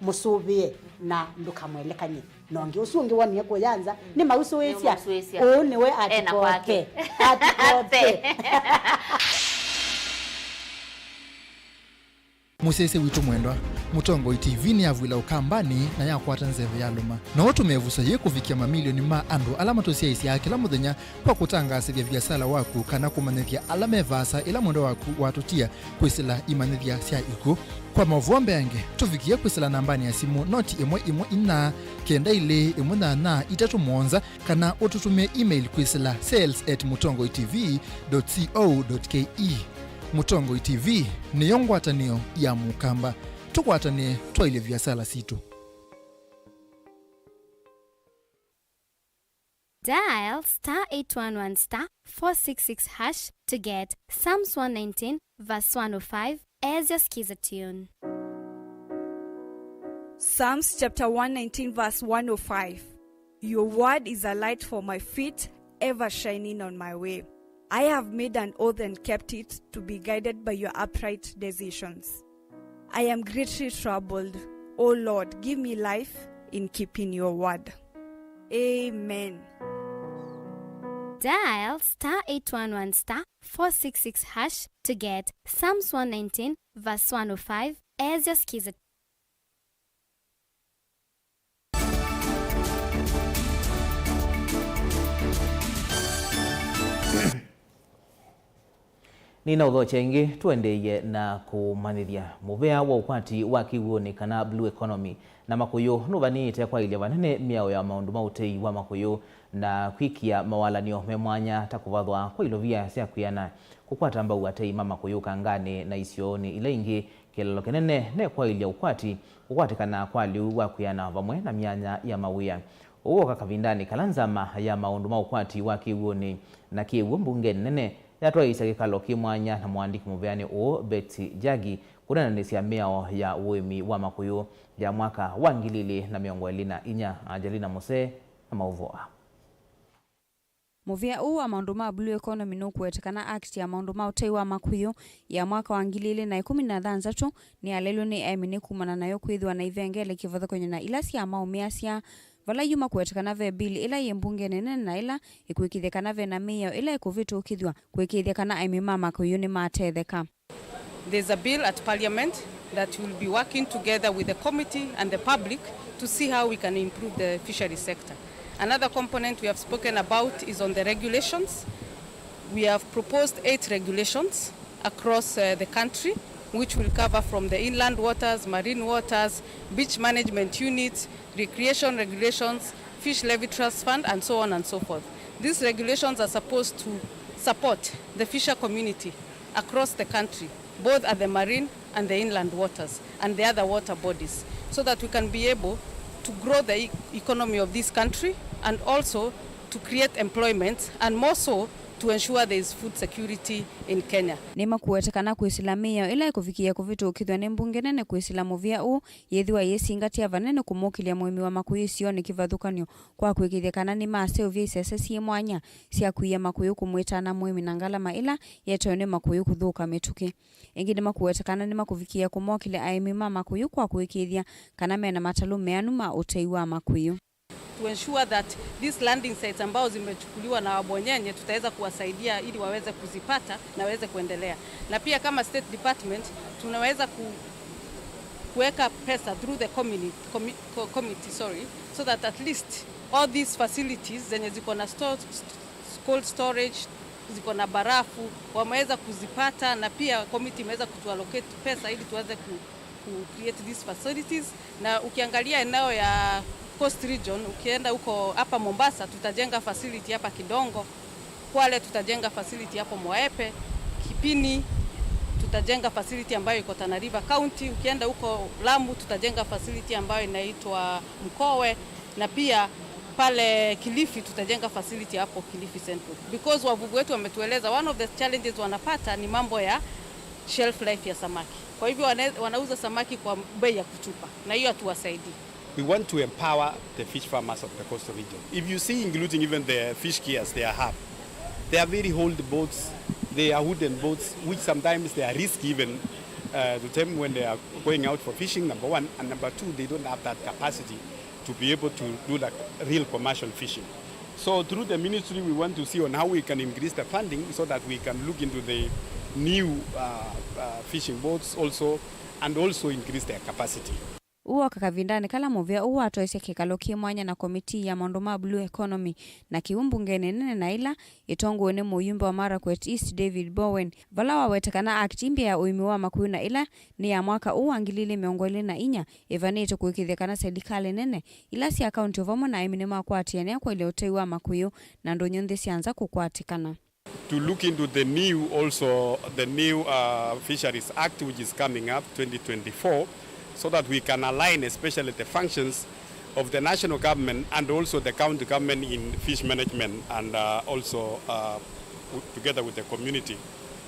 Mũsũvĩe na ndũkamwelekany'e. Na ũngĩ ũsu ũngĩ wonie kũya nza, nĩmausũĩsya. Nĩmausũĩsya. Ũũ nĩwe. Ena kwake. Atikoke. Atikoke. Mũsyaĩĩsya witũ mwendwa, Mũtongoi T V nĩyavw'ĩla Ũkambanĩ na yakwata nzeve yalũma. No ũtũme ĩvuso yĩĩ kũvikĩa mamilioni ma andũ ala matũsyaĩĩsyaa kĩla mũthenya kwa kũtangaasĩthya viasala waku kana kũmanyĩthya ala me vaasa ĩla mwendwa waku watũtia kwĩsĩla imanyĩthya sya ikw'ũ. Kwa maũvoo mbeange, tũvikĩe kwĩsĩla nambanĩ ya simũ noti ĩmwe ĩmwe inya, kenda ilĩ ĩmwe nyanya itatũ mũonza, kana ũtũtũmĩe email kwĩsĩla sales at mũtongoi T V dot co dot K E. Mũtongoi T V nĩyo ngwatanĩo ya Mũkamba. Tũkwatanĩe twaĩlye viasala sitũ. Dial star eight one one star four six six hash to get Psalms one nineteen verse one oh five as your skiza tune. Psalms chapter one nineteen verse one oh five. Your word is a light for my feet, ever shining on my way. I have made an oath and kept it, to be guided by your upright decisions. I am greatly troubled. O Lord, give me life in keeping your word. Amen. Dial star eight one one star four six six hash to get Psalms one nineteen verse one oh five as your skiza. Nĩnaũthokya ĩngĩ, tũendeeie na kũmanyĩthya mũvea wa ũkwati wa kĩw'ũnĩ kana blue economy, na makũyũ nũvanĩĩte kwaĩlya vanene mĩao ya maũndũ ma ũtei wa makũyũ na kwĩkĩa mawalany'o me mwanya ta kũvathwa kwa ilovia sya kwĩana, kũkwata mbau atei ma makũyũ kanganĩ na isionĩ ila ingĩ, kĩlalo kĩnene ne kwaĩlya ũkwati, kũkwatĩkana kwa lĩu wa kwĩana vamwe na myanya ya mawĩa. Ũu woka kavindanĩ kala nzama ya maũndũ ma ũkwati wa kĩw'ũnĩ na kĩw'ũ mbungenĩ nene yatwaĩĩsya kĩkalo kĩ mwanya na mũandĩki mũveanĩ ũũ Betty Jagi kũneenanĩsya mĩao ya ũĩmi wa makũyũ ya mwaka wa ngili ilĩ na mĩongo ĩlĩ na inya. Angelina Mũsee na maũvoo aa. Mũvea ũũ wa maũndũ ma blue economy nũkũweta kana Act ya maũndũ ma ũtei wa makũyũ ya mwaka wa ngili ilĩ na ĩkũmi na thanthatũ nĩyaleilwe nĩ aĩmi nĩ kumana nayo kwĩthĩwa na ivengele kĩvathũkany'o na ila syamaũmĩasya, vala yu makũweta kana ve bill ĩla yĩ mbungenĩ nene na ĩla ĩkũĩkĩĩthya kana ve na mĩao ĩla ĩkũvĩtũkĩthw'a kũĩkĩĩthya kana aĩmi ma makũyũ nĩmatetheka. There's a bill at Parliament that will be working together with the committee and the public to see how we can improve the fishery sector. Another component we have spoken about is on the regulations. We have proposed eight regulations across, uh, the country, which will cover from the inland waters, marine waters, beach management units, recreation regulations, Fish Levy Trust Fund, and so on and so forth. These regulations are supposed to support the fisher community across the country, both at the marine and the inland waters and the other water bodies, so that we can be able to grow the e-, economy of this country and also to create employment and more so to ensure there is food security in Kenya. Nĩmakũweta kana kwĩsĩla mĩao ĩla ĩkũvikĩĩa kũvĩtũkĩthw'a nĩ mbunge nene kwĩsĩla mũvea ũũ yĩthĩwa yĩsingatĩa vanene kũmũkĩlya mũĩmi wa makũyũ isionĩ kĩvathũkany'o kwa kũĩkĩĩthya kana nĩmaseũvya isese syĩ mwanya sya kũia makũyũ kũmwĩtana mũĩmi na ngalama ĩla yetawe nĩ makũyũ kũthũka mĩtũkĩ. Ĩngĩ nĩmakũweta kana nĩmakũvikĩĩa kũmokĩlya aĩmi ma makũyũ kwa kũĩkĩĩthya kana mena matalũ meanu ma ũtei wa makũyũ. To ensure that these landing sites ambao zimechukuliwa na wabwanyenye tutaweza kuwasaidia ili waweze kuzipata na waweze kuendelea. Na pia kama State Department tunaweza ku-, kuweka pesa through the communi-, commi-, co-, committee, sorry, so that at least all these facilities zenye ziko na store, st-, cold storage, ziko na barafu, wameweza kuzipata, na pia committee imeweza kutuallocate pesa ili tuweze ku-, ku-, create these facilities. Na ukiangalia eneo ya Coast Region, ukienda huko hapa Mombasa, tutajenga facility hapa Kidongo. Kwale tutajenga facility hapo Moepe. Kipini tutajenga facility ambayo iko Tana River County. Ukienda huko Lamu, tutajenga facility ambayo inaitwa Mkowe, na pia pale Kilifi tutajenga facility hapo Kilifi Central, because wavuvi wetu wametueleza one of the challenges wanapata ni mambo ya shelf life ya samaki. Kwa hivyo wana-, wanauza samaki kwa bei ya kutupa, na hiyo hatuwasaidii. We want to empower the fish farmers of the coastal region. If you see, including even the fish cares, they are hard. They are very old boats, they are wooden boats, which sometimes they are risky even, uh, to them when they are going out for fishing, number one, and number two, they don't have that capacity to be able to do, like, real commercial fishing. So through the ministry, we want to see on how we can increase the funding so that we can look into the new, uh, uh, fishing boats also, and also increase their capacity. Ũũ woka kavindanĩ kala mũvĩa ũũ watoesya kĩkalo kĩ mwanya na komitii ya maũndũ ma blue economy na kĩw'ũ mbungenĩ nene na ĩla ĩtongoew'e nĩ mũyumbe wa Marakwet East David Bowen, vala waweta kana Act mpya ya ũĩmi wa makũyũ na ĩla nĩ ya mwaka ũũ wa ngili ilĩ mĩongo ĩlĩ na inya ĩvanĩtwe kũĩkĩĩthya kana selikalĩ nene, ila sya kaunti o vamwe na aĩmi nĩmakwatĩanĩa kwaĩlya ũtei wa makũyũ na ndũnyũ nthĩ sya nza kũkwatĩkana. To look into the new, also the new, uh, Fisheries Act, which is coming up, twenty twenty-four, so that we can align especially the functions of the national government and also the county government in fish management and, uh, also, uh, w-, together with the community,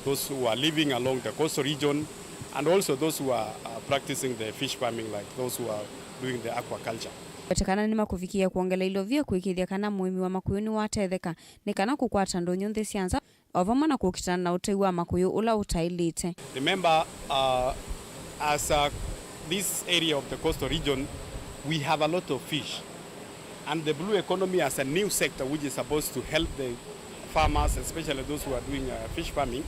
those who are living along the coastal region and also those who are, uh, practicing the fish farming, like those who are doing the aquaculture. Wete kana nĩmakũvikĩĩa kwongela ilovia kũĩkĩĩthya kana mũĩmi wa makũyũ nĩwatetheka nĩ kana kũkwata ndũnyũ nthĩ sya nza, o vamwe na kũkitana na ũtei wa makũyũ ũla ũtaĩlĩte. Remember, uh, as, uh, this area of the coastal region, we have a lot of fish. And the blue economy as a new sector which is supposed to help the farmers, especially those who are doing, uh, fish farming,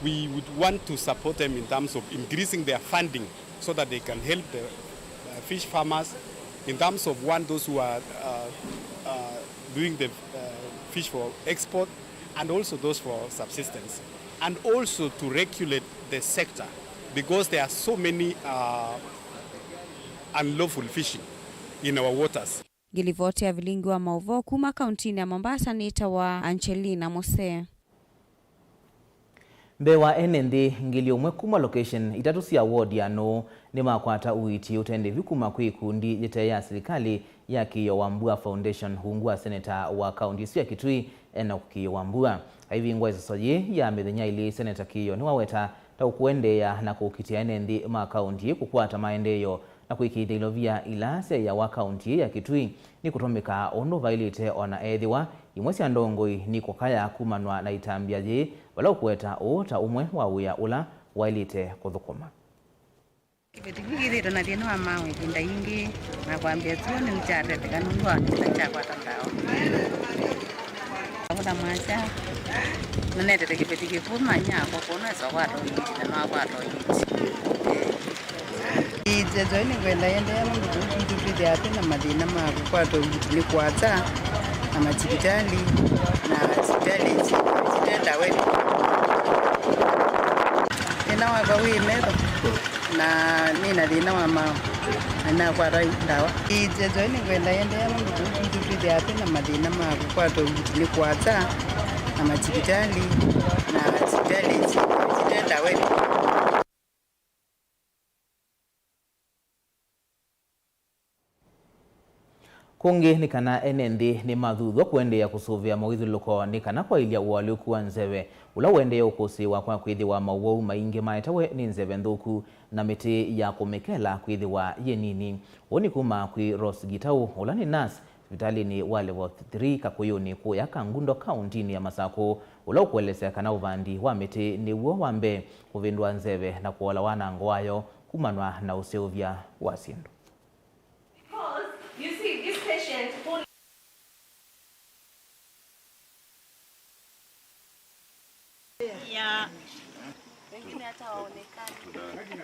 we would want to support them in terms of increasing their funding so that they can help the, uh, fish farmers in terms of, one, those who are, uh, uh, doing the, uh, fish for export, and also those for subsistence, and also to regulate the sector, because there are so many, uh, unlawful fishing in our waters. Ngĩlivoti ya vilingi wa maũvoo kuma kauntinĩ ya Mombasa nĩtawa Angelina Musee. Mbee wa ene nthĩ ngili ũmwe kuma location itatũ sya ward ya Nũũ nĩmakwata ũiiti ũtendĩvi kuma kwĩ ikundi yĩte ya silikalĩ ya Kĩĩo wa Mbua Foundation ungu wa seneta wa kaunti ĩsu ya Kitui, Enock Kĩĩo wa Mbua. Aivingwa ĩsoso yĩĩ ya mĩthenya ĩlĩ, Seneta Kĩĩo nĩwaweta ta ũkũendeea na kũkitĩa ene nthĩ ma kaunti ĩĩ kũkwata maendeeo na kũĩkĩĩthya ilovia ila syaĩawa kaunti ĩĩ ya Kitui nikũtũmĩka ũndũ vaĩlĩte, o na ethĩwa imwe sya ndongoi nikũkaya kumanwa na ĩtambya yĩĩ, vala ũkũweta ũũ ta ũmwe wa wĩa ũla waĩlĩte kũthũkũma. Kĩveti kĩu kĩthĩĩtwe na thĩna wa maaũ ĩvinda yingĩ, na kwambĩa kyuo nĩu kyateteka nũndũ wa kĩla kyakwata ndawa. Kũtha mwasya, nĩnetete kĩveti kĩkũũ manya akwa kwona esa kwata ũiiti na nwakwata ũiiti. Ĩĩ. Ĩĩ, Joy, nĩngwenda ĩendeea nũndũ kũu kwitũ twĩthĩaa twĩ na mathĩna ma kũkwata ũiiti nĩ kũasa na masivitalĩ, na sivitalĩ iti-, ite ndawa. Thĩna wakwa wĩ metho, na nĩ na thĩna wa maaũ, na nakwata ndawa. Ĩĩ, Joy, nĩngwenda ĩendeea nũndũ kũu kwitũ twĩthĩaa twĩ na mathĩna ma kũkwata ũiiti nĩ kũasa na masivitalĩ, na sivitalĩ iti-, ite ndawa. Kũngĩ nĩ kana ene nthĩ nĩmathuthw'a kũendeea kũsũvĩa mawĩthyũlũlũko nĩ kana kwaĩlya ũalyũku wa nzeve ũla ũendee ũkũsĩĩwa kwa kwĩthĩwa mawau maingĩ maetewe nĩ nzeve nthũku na mĩtĩ ya kũmĩkela kwĩthĩwa yĩ nini. Ũu nĩ kuma kwĩ Rose Gitau, ũla nĩ nurse sivitalĩnĩ wa Level three Kakũyũnĩ kũya Kangundo, kaũntinĩ ya Masakũ, ũla ũkũelesya kana ũvandi wa mĩtĩ nĩw'o wa mbee kũvĩndũa nzeve na kũola wanango wayo kumanwa na ũseũvya wa syĩndũ. Because, you see, this patient who Yeah. Wengine hata waonekani.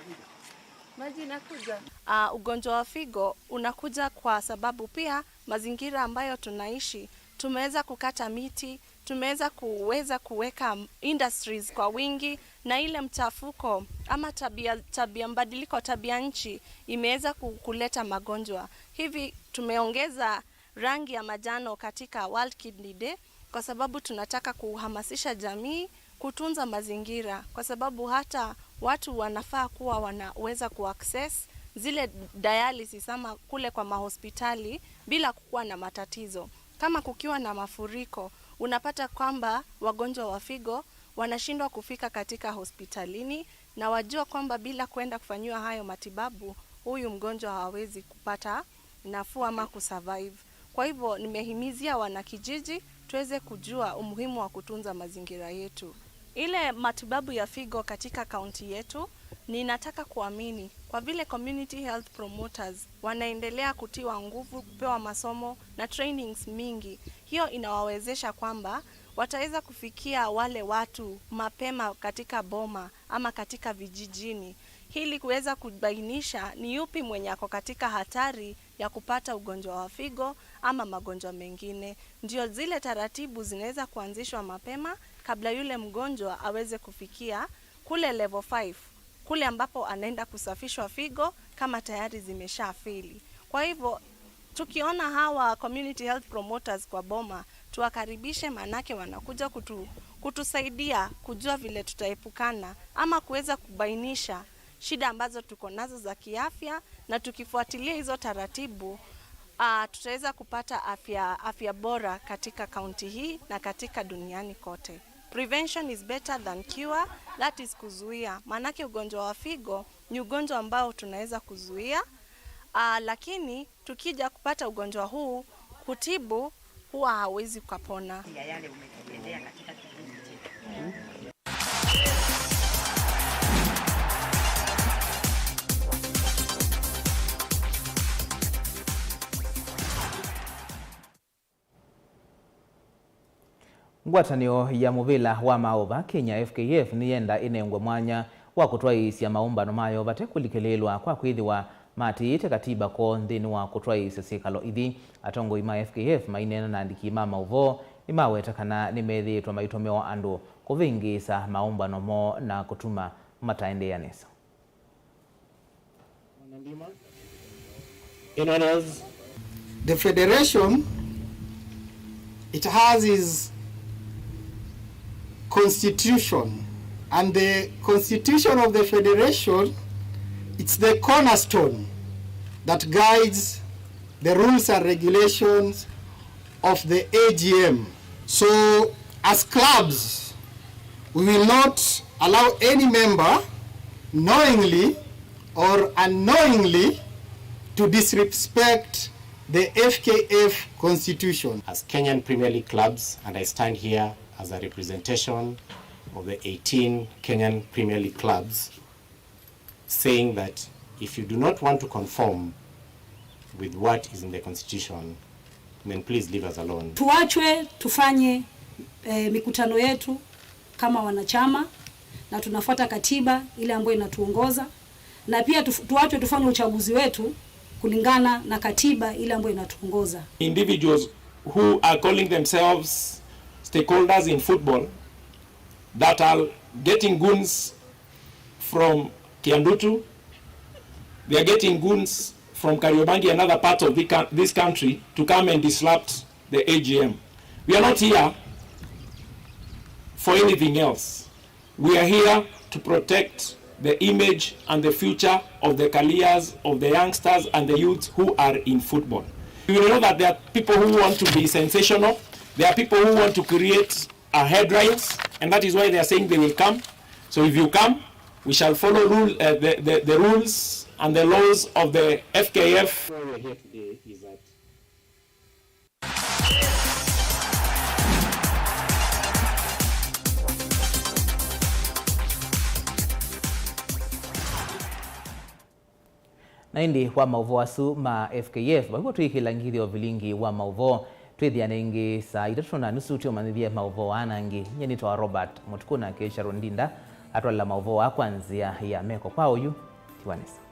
Maji inakuja. Ah, ugonjwa wa figo unakuja kwa sababu pia mazingira ambayo tunaishi, tumeweza kukata miti, tumeweza kuweza kuweka industries kwa wingi, na ile mchafuko ama tabia, tabia, mbadiliko tabia nchi imeweza ku-, kuleta magonjwa. Hivi tumeongeza rangi ya majano katika World Kidney Day kwa sababu tunataka kuhamasisha jamii kutunza mazingira, kwa sababu hata watu wanafaa kuwa wanaweza kuaccess zile dialysis ama kule kwa mahospitali bila kukuwa na matatizo. Kama kukiwa na mafuriko, unapata kwamba wagonjwa wa figo wanashindwa kufika katika hospitalini, na wajua kwamba bila kwenda kufanyiwa hayo matibabu, huyu mgonjwa hawezi kupata nafuu ama kusurvive. Kwa hivyo, nimehimizia wanakijiji tuweze kujua umuhimu wa kutunza mazingira yetu. Ile matibabu ya figo katika kaunti yetu, ninataka kuamini kwa vile community health promoters wanaendelea kutiwa nguvu, kupewa masomo na trainings mingi, hiyo inawawezesha kwamba wataweza kufikia wale watu mapema katika boma ama katika vijijini, ili kuweza kubainisha ni yupi mwenye ako katika hatari ya kupata ugonjwa wa figo ama magonjwa mengine. Ndio zile taratibu zinaweza kuanzishwa mapema kabla yule mgonjwa aweze kufikia kule level five, kule ambapo anaenda kusafishwa figo kama tayari zimeshafeli. Kwa hivyo, tukiona hawa community health promoters kwa boma, tuwakaribishe, maanake wanakuja kutu-, kutusaidia kujua vile tutaepukana ama kuweza kubainisha shida ambazo tuko nazo za kiafya, na tukifuatilia hizo taratibu, ah, tutaweza kupata afya, afya bora katika kaunti hii na katika duniani kote. Prevention is better than cure, that is kuzuia. Maanake ugonjwa wa figo ni ugonjwa ambao tunaweza kuzuia, ah, lakini tukija kupata ugonjwa huu, kutibu huwa hauwezi ukapona. Ya yale umetutendea katika kipindi chetu. Ngwatanĩo ya mũvĩla wa maũva Kenya, F K F, nĩyenda ĩnengwe mwanya wa kũtwaĩĩsya maũmbano mayo vate kũlikĩlĩĩlwa kwa kwĩthĩwa maatĩĩte katiba kwoo nthĩnĩ wa kũtwaĩĩsya syĩkalo ithi. Atongoi ma F K F maineena na andĩki ma maũvoo nĩmaweta kana nĩmethĩĩtwe maitũmĩwa andũ kũvĩngĩĩsa maũmbano moo na kũtuma mataendeea nesa. In others, the federation, it has its constitution, and the constitution of the federation, it's the cornerstone that guides the rules and regulations of the A G M. So, as clubs, we will not allow any member knowingly or unknowingly to disrespect the F K F constitution. As Kenyan Premier League clubs, and I stand here as a representation of the eighteen Kenyan Premier League clubs, saying that if you do not want to conform with what is in the constitution, then please leave us alone. Tuachwe tufanye, eh, mikutano yetu kama wanachama na tunafuata katiba ile ambayo inatuongoza, na pia tuf-, tuachwe tufanye uchaguzi wetu kulingana na katiba ile ambayo inatuongoza. Individuals who are calling themselves stakeholders in football that are getting goons from Kiandutu, they are getting goons from Kariobangi and other parts of the coun-, this country to come and disrupt the A G M. We are not here for anything else. We are here to protect the image and the future of the careers of the youngsters and the youths who are in football. You know that there are people who want to be sensational. There are people who want to create a headlines, and that is why they are saying they will come. So if you come, we shall follow rule, uh, the, the, the rules and the laws of the F K F. Why we're here today is that Na ĩndĩ kwa maũvoo asu ma F K F, vau twĩkĩla ngithyo vilingi wa maũvoo. Twĩthĩane ĩngĩ saa itatũ na nusu tũmanyĩthye maũvoo aa na angĩ. Nyie nĩtawa Robert Mũtukũ, nake Sharon Ndinda atwalela maũvoo aa kwa nzĩa ya meko kwa oyu. Tiwa nesa.